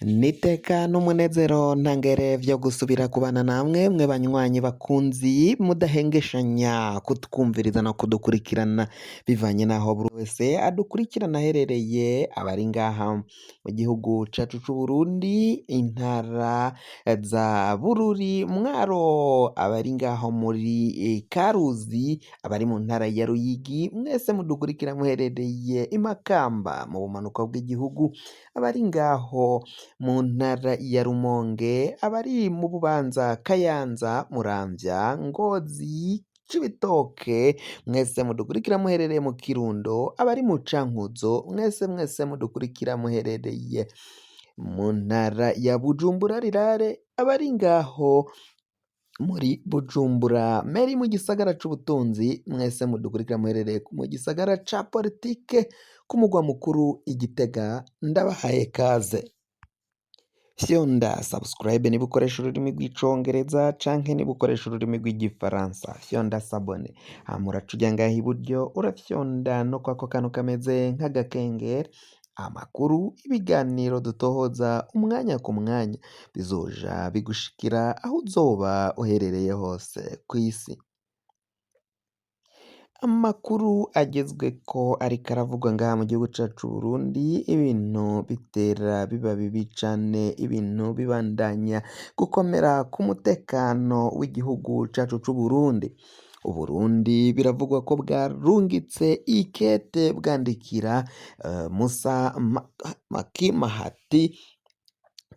N'iteka n'umunezero ntangere vyo gusubira kubana namwe mwe banywanyi bakunzi mudahengeshanya kutwumviriza no kudukurikirana bivanye n'aho buri wese adukurikirana aherereye abari ngaha mu gihugu cacu c'Uburundi intara za Bururi, Mwaro, abari ngaho muri Karuzi, abari mu ntara ya Ruyigi, mwese mudukurikira muherereye i Makamba mu bumanuko bw'igihugu, abari ngaho mu ntara ya Rumonge, abari mu Bubanza, Kayanza, Muramvya, Ngozi, Cibitoke, mwese mudukurikira muherereye mu Kirundo, abari mu Cankuzo, mwese mwese mudukurikira muherereye mu ntara ya Bujumbura rirare, abari ngaho muri Bujumbura meri mu gisagara c'ubutunzi, mwese mudukurikira muherereye mu gisagara ca politike ku mugwa mukuru i Gitega, ndabahaye kaze. Fyonda subscribe niba ukoresha ururimi rw'icongereza canke niba ukoresha ururimi rw'igifaransa fyonda s'abonner, hama uraca uja ngaha iburyo urafyonda no kwako kantu kameze nk'agakengeri, amakuru, ibiganiro dutohoza umwanya ku mwanya bizoja bigushikira aho uzoba uherereye hose kw'isi. Amakuru agezweko ariko aravugwa ngaha mu gihugu cacu c'Uburundi, ibintu bitera biba bibi cane, ibintu bibandanya gukomera ku mutekano w'igihugu cacu c'Uburundi. Uburundi biravugwa ko bwarungitse ikete bwandikira Musa Maki Mahati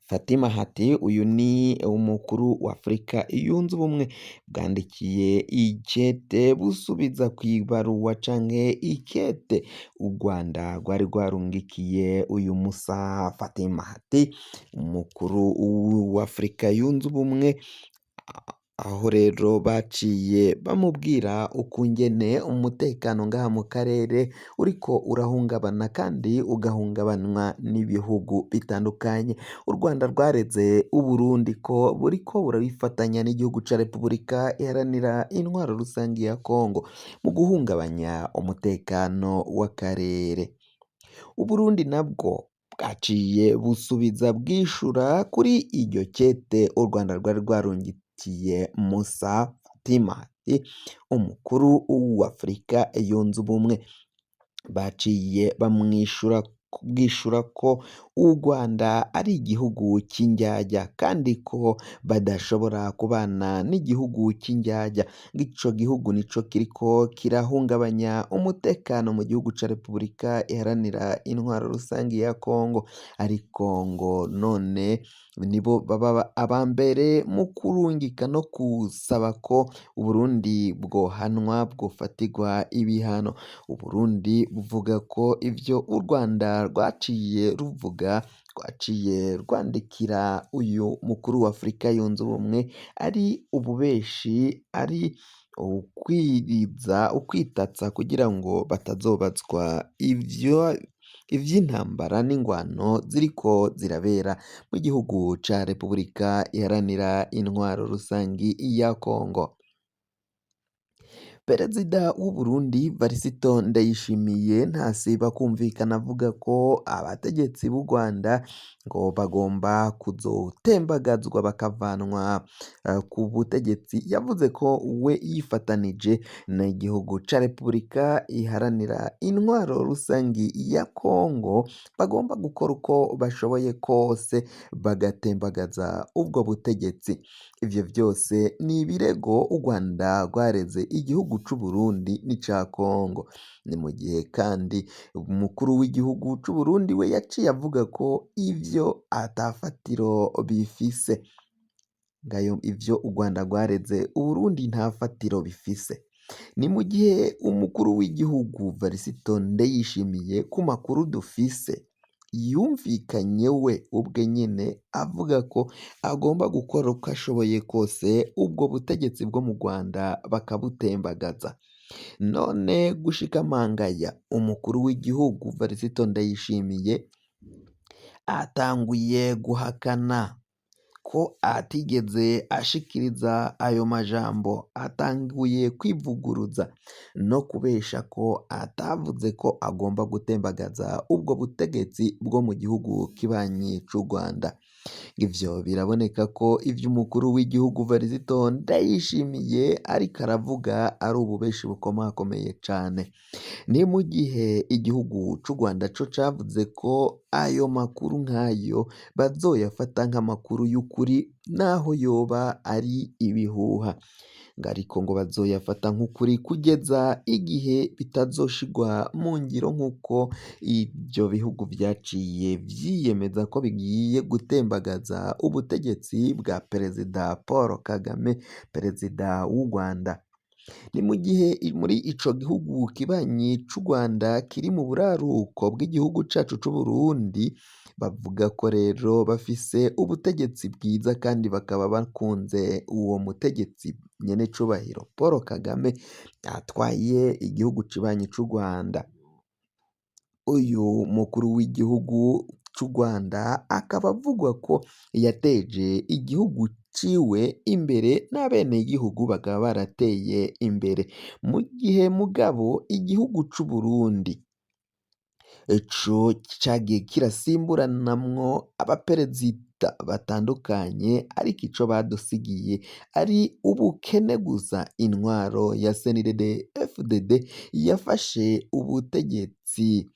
Fatima Hati, uyu ni umukuru wa Afurika yunze ubumwe, bwandikiye ikete busubiza kw'ibaruwa canke ikete u Rwanda rwari rwarungikiye uyu Musa Fatima Hati, umukuru wa Afurika yunze ubumwe, aho rero baciye bamubwira ukungene umutekano ngaha mu karere uriko urahungabana kandi ugahungabanwa n'ibihugu bitandukanye. U Rwanda rwareze Uburundi ko buriko burabifatanya n'igihugu ca Repubulika Iharanira Intwaro Rusangi ya Kongo mu guhungabanya umutekano w'akarere. Uburundi nabwo bwaciye busubiza bwishura kuri iryo kete u Rwanda rwari rwarungikiye Musa Fatima umukuru w'Afurika yunze ubumwe, baciye bamwishura bwishura ko u Rwanda ari igihugu c'indyarya kandi ko badashobora kubana n'igihugu c'indyarya, ico gihugu nico kiriko kirahungabanya umutekano mu gihugu ca Repubulika Iharanira Intwaro Rusangi ya Kongo, ariko ngo none nibo baba abambere mu kurungika no kusaba ko Uburundi bwohanwa bwofatirwa ibihano. Uburundi buvuga ko ivyo u Rwanda rwaciye ruvuga rwaciye rwandikira uyu mukuru wa Afurika yunze ubumwe ari ububeshi, ari ukwiriza, ukwitatsa kugira ngo batazobazwa ivyo ivy'intambara n'ingwano ziriko zirabera mu gihugu ca Repubulika Iharanira Intwaro Rusangi ya Kongo. Perezida w'Uburundi Varisito Ndayishimiye ntasiba kumvikana avuga ko abategetsi b'u Rwanda ngo bagomba kuzotembagazwa bakavanwa ku butegetsi. Yavuze ko we yifatanije n'igihugu ca Repubulika Iharanira Intwaro Rusangi ya Kongo, bagomba gukora uko bashoboye kose bagatembagaza ubwo butegetsi. Ivyo vyose ni ibirego u Rwanda rwareze igihugu c'Uburundi n'ica Kongo. Ni mu gihe kandi umukuru w'igihugu c'Uburundi we yaciye avuga ko ivyo atafatiro bifise. Ngayo ivyo u Rwanda rwareze Uburundi nta fatiro bifise. Ni mu gihe umukuru w'igihugu Varisito Ndayishimiye ku makuru dufise yumvikanye we ubwe nyene avuga ko agomba gukora uko ashoboye kose ubwo butegetsi bwo mu Rwanda bakabutembagaza. None gushika mangaya umukuru w'igihugu Varisito Ndayishimiye atanguye guhakana ko atigeze ashikiriza ayo majambo, atanguye kwivuguruza no kubesha ko atavuze ko agomba gutembagaza ubwo butegetsi bwo mu gihugu kibanyi c'u Rwanda. Ivyo biraboneka ko ivy'umukuru w'igihugu Varisito Ndayishimiye ariko aravuga ari ububeshi bukomakomeye cane. Ni mu gihe igihugu c'u Rwanda co cavuze ko ayo makuru nk'ayo bazoyafata nk'amakuru y'ukuri naho yoba ari ibihuha. Ngo ariko ngo bazoyafata nk'ukuri kugeza igihe bitazoshigwa mu ngiro nk'uko ivyo bihugu vyaciye vyiyemeza ko bigiye gutembagaza ubutegetsi bwa Perezida Paul Kagame, perezida w'u Rwanda. Ni mu gihe muri ico gihugu kibanyi c'u Rwanda kiri mu buraruko bw'igihugu cacu c'Uburundi, bavuga ko rero bafise ubutegetsi bwiza kandi bakaba bakunze uwo mutegetsi nyenecubahiro Paul Kagame atwaye igihugu kibanyi c'u Rwanda. Uyu mukuru w'igihugu c'u Rwanda akaba avugwa ko yateje igihugu ciwe imbere n'abenegihugu bakaba barateye imbere, mu gihe mugabo igihugu c'Uburundi co cagiye kirasimburanamwo abaperezida batandukanye, ariko ico badusigiye ari ubukene gusa. Intwaro ya CNDD FDD yafashe ubutegetsi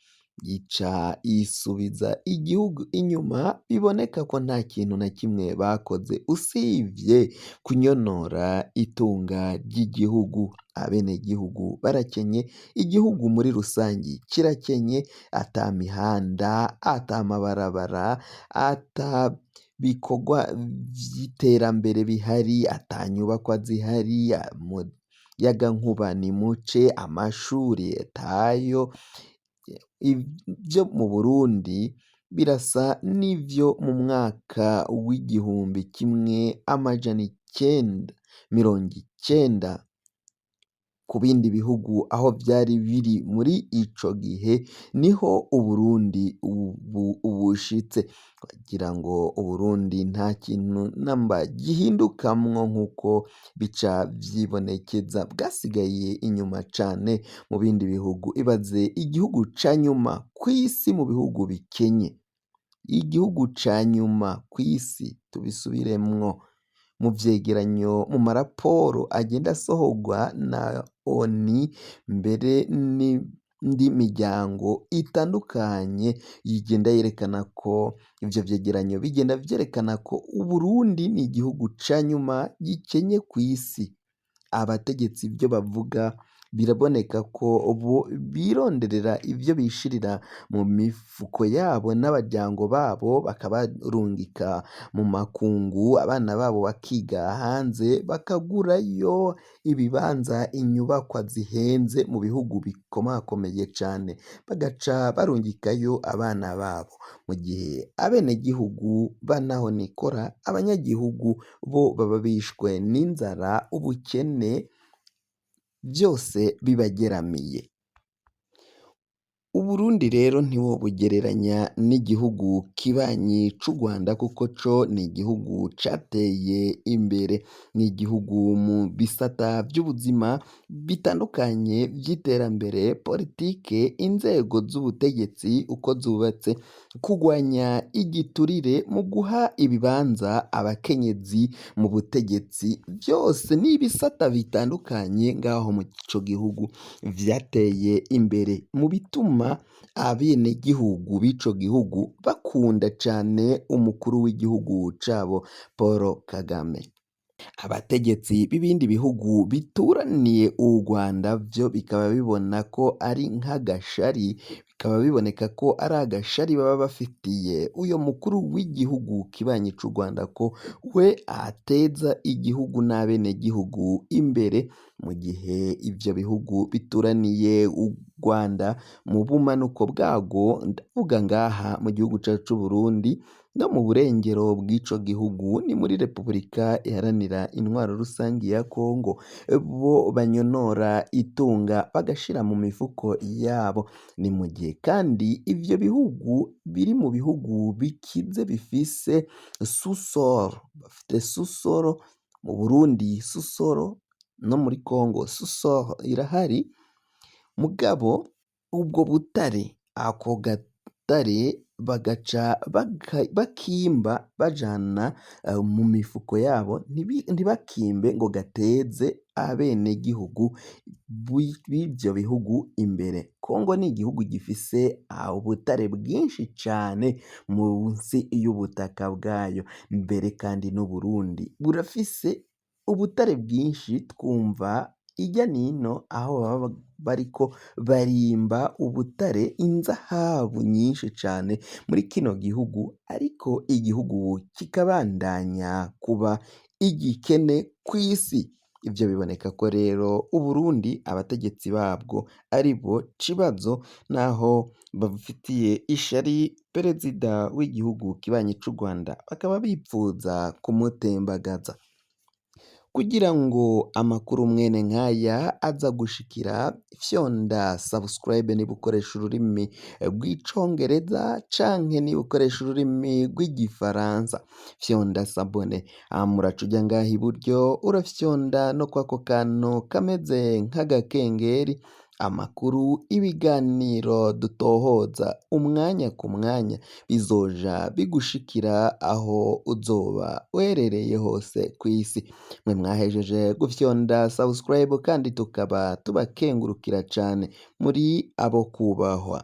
ica isubiza igihugu inyuma, biboneka ko nta kintu na kimwe bakoze usivye kunyonora itunga ry'igihugu. Abenegihugu barakenye, igihugu muri rusangi kirakenye, ata mihanda, ata mabarabara, ata bikorwa vy'iterambere bihari, ata nyubakwa zihari, umuyagankuba ni muke, amashuri tayo. Ivyo mu Burundi birasa n'ivyo mu mwaka w'1990 ku bindi bihugu aho vyari biri muri ico gihe, niho Uburundi ubu bushitse. Wagira ngo Uburundi nta kintu namba gihindukamwo nk'uko bica vyibonekeza, bwasigaye inyuma cane mu bindi bihugu. Ibaze igihugu ca nyuma kw'isi mu bihugu bikenye, igihugu ca nyuma kw'isi, tubisubiremwo mu vyegeranyo, mu maraporo agenda asohorwa na ONU, mbere n'indi miryango itandukanye igenda yerekana ko ivyo vyegeranyo bigenda vyerekana ko Uburundi ni igihugu ca nyuma gikenye kw'isi. Abategetsi ivyo bavuga biraboneka ko bo bironderera ivyo bishirira mu mifuko yabo n'abaryango babo, bakabarungika mu makungu, abana babo bakiga hanze, bakagurayo ibibanza, inyubakwa zihenze mu bihugu bikomakomeye cane, bagaca barungikayo abana babo, mu gihe abenegihugu banahonikora, abanyagihugu bo baba bishwe n'inzara, ubukene, byose bibageramiye. Uburundi rero ntiwobugereranya n'igihugu kibanyi c'u Rwanda, kuko co ni igihugu cateye imbere, ni igihugu mu bisata vy'ubuzima bitandukanye vy'iterambere, politike, inzego z'ubutegetsi uko zubatse, kugwanya igiturire mu guha ibibanza abakenyezi mu butegetsi, vyose ni ibisata bitandukanye ngaho mu ico gihugu vyateye imbere, mu bituma abenegihugu b'ico gihugu bakunda cane umukuru w'igihugu cabo Paul Kagame. Abategetsi b'ibindi bihugu bituraniye u Rwanda vyo bikaba bibona ko ari nk'agashari, bikaba biboneka ko ari agashari baba bafitiye uyo mukuru w'igihugu kibanyi c'u Rwanda, ko we ateza igihugu n'abenegihugu imbere, mu gihe ivyo bihugu bituraniye u Rwanda mu bumanuko bwarwo, ndavuga ngaha mu gihugu cacu c'Uburundi. No mu burengero bw'ico gihugu ni muri Repubulika Iharanira Intwaro Rusangi ya Kongo, bo banyonora itunga bagashira mu mifuko yabo. Ni mu gihe kandi ivyo bihugu biri mu bihugu bikize bifise sous-sol, bafite sous-sol mu Burundi, sous-sol no muri Kongo sous-sol irahari, mugabo ubwo butare, ako gatare bagaca bakimba bajana mu mifuko yabo, ntibakimbe ngo gateze abenegihugu b'ivyo bihugu imbere. Kongo ni igihugu gifise ubutare bwinshi cane munsi y'ubutaka bwayo, mbere kandi n'Uburundi burafise ubutare bwinshi, twumva irya nino aho baba bariko barimba ubutare, inzahabu nyinshi cane muri kino gihugu, ariko igihugu kikabandanya kuba igikene kw'isi. Ivyo biboneka ko rero Uburundi abategetsi babwo aribo kibazo, naho bafitiye ishari perezida w'igihugu kibanyi c'u Rwanda, bakaba bipfuza kumutembagaza. Kugira ngo amakuru mwene nkaya aza gushikira, fyonda subscribe niba ukoresha ururimi rw'icongereza canke niba ukoresha ururimi rw'igifaransa, fyonda s'abonner. Hama uraca uja ngaha iburyo, urafyonda no kwako kantu kameze nk'agakengeri. Amakuru, ibiganiro dutohoza umwanya ku mwanya bizoja bigushikira aho uzoba uherereye hose kw'isi. Mwe mwahejeje gufyonda subscribe kandi tukaba tubakengurukira cane, muri abo kubahwa.